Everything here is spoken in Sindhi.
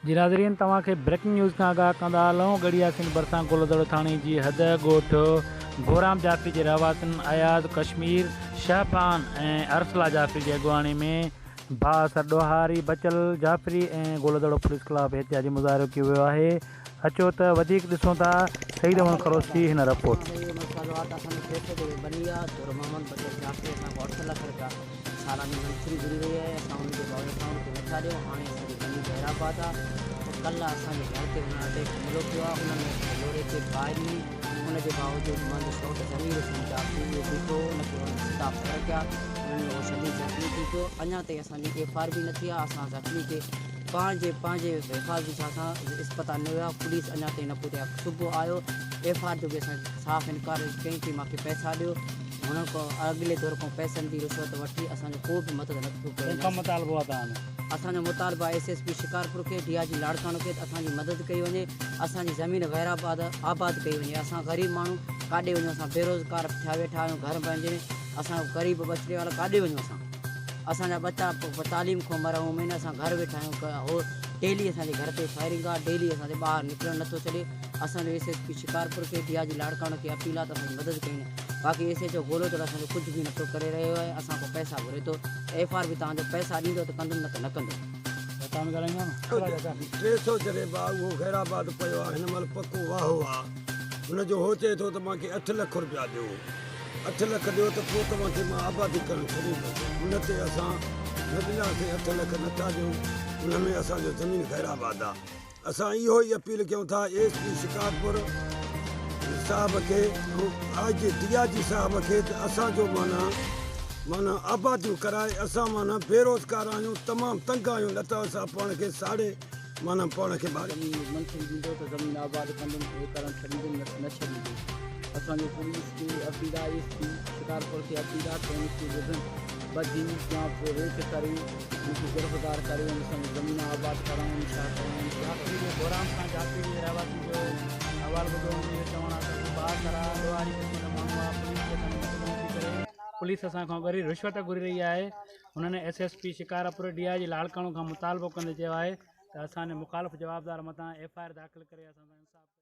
جي ناظرين توهان کي بريڪنگ نيوز کان آگاهه ڪندا هلون ڳڙهي ياسين ڀرسان گولودڙو ٿاڻي جي حد ڳوٺ گورام جعفري جي رهواسين اياز ڪشمير، شهپان ۽ ارسلا جعفري جي اڳواڻي ۾ بااثر ڏوهاري بچل جعفري ۽ گولودڙو پوليس خلاف احتجاجي مظاهرو ڪيو ويو آهي اچو ته وڌيڪ ڏسون ٿا سعيد احمد خروشي هن رپورٽ. اسان جو اهو مسئلو آهي ته اسان جو پئسي جو بني آهي در محمد بچل جعفري اسان کان 8 لک رپيا سالاني منٿلي گهري وئي آهي اسان ان جي باوجود اسان ان کي نٿا ڏيون هاڻي اسان جي ٻني غير آباد آهي ته ڪلهه اسان جي گهر تي انهن اٽيڪ حملو ڪيو آهي ان ۾ اسان کي لوري کي باهه ڏني ان جي باوجود منهنجو سئوٽ ضمير حسين جعفري اهو بيٺو هو ان کي انهن سڌا ڦر ڪيا انهن ۾ هو شديد زخمي ٿي پيو اڃا تائين اسان جي ايف آر بي نه ٿي آهي اسان زخمي کي پنهنجي پنهنجي حفاظتي ڇا سان اسپتال نيو ويو آهي پوليس اڃا تائين نه پهتي آهي صبح آيو ايف آر جو به اسان صاف انڪار ڪيائين چي مانکي پئسا ڏيو هنن کان اڳلي دور کان پئسن جي رشوت وٺي اسان جو ڪو به مدد نه ٿو ڪيو وڃي. مطالبو آهي توهان جو؟ اسان جو مطالبو آهي ايس ايس پي شڪارپور کي ڊي I جي لاڙڪاڻو کي ته اسان جي مدد ڪئي وڃي اسان جي زمين غير آباد آباد ڪئي وڃي اسان غريب ماڻهو ڪاڏي وڃون اسان بيروزگار ٿيا ويٺا آهيون گهر پنهنجي ۾ اسان غريب ٻچڙي وارا ڪاڏي وڃون اسان اسان جا ٻچا تعليم کان محروم آهن اسان گهر ويٺا آهيون هو ڊيلي اسان جي گهر تي فائرنگ آهي ڊيلي اسان کي ٻاهر نڪرڻ نٿو ڇڏي اسان جو ايس ايس پي شڪارپور کي ڊي I جي لاڙڪاڻو کي اپيل آهي ته اسان جي مدد ڪئي وڃي باقي ايس ايڇ او گولو ته اسان جو ڪجهه به نٿو ڪري رهيو آهي اسان کان پئسا گهري ٿو ايف آر به توهان جو پئسا ڏيندو ته ڪندم نه ته نه ڪندو. 300 جريب آ اهو غير آباد پيو آ هن مهل پڪو واهو آ ان جو هو چئي ٿو ته مان کي 8 لک روپيا ڏيو 8 لک ڏيو ته پوء توهان کي مان آبادي ڪرڻ ڇڏيندس ان تي اسان نه ڏناسين 8 لک نٿا ڏيون ان ۾ اسان جو زمين غير آباد آ. اسان اهو ئي اپيل ڪيون ٿا ايس پي شڪارپور صاحب کي ۽ آء جي ڊي I جي صاحب کي ته اسان جو معنيٰ معنيٰ آباديون ڪرائي اسان معنيٰ بيروزگار آهيون تمام تنگ آهيون نه ته اسان پاڻ کي ساڙي معنيٰ پاڻ کي ماري. زمين منٿلي ڏيندو ته زمين آباد ڪندم ايڪڙن ڇڏيندم نه ته نه ڇڏيندم اسان جو پوليس کي اپيل آهي ايس پي شڪارپور کي اپيل آهي ته ان کي ٻڌن ٻڌي يا پوء هيٺ ڪري ان کي گرفتار ڪري ۽ اسان جي زمين آباد ڪرائين ڇا ڪرائين. جعفري جي گورام خان جعفري جي رهواسين جو احوال ٻڌو ان جو اهو چوڻ آهي ته هو بااثر آهي ڏوهاري قسم جو ماڻهو آهي پوليس کي اسان جي مدد نٿي ڪري پوليس اسان کان ڳري رشوت گهري رهي آهي هنن S S P Shikarpur D I G Larkana کان مطالبو ڪندي چيو آهي ته اسان جي مخالف جوابدار مٿان ايف I R داخل ڪري اسان سان انصاف ڪيو.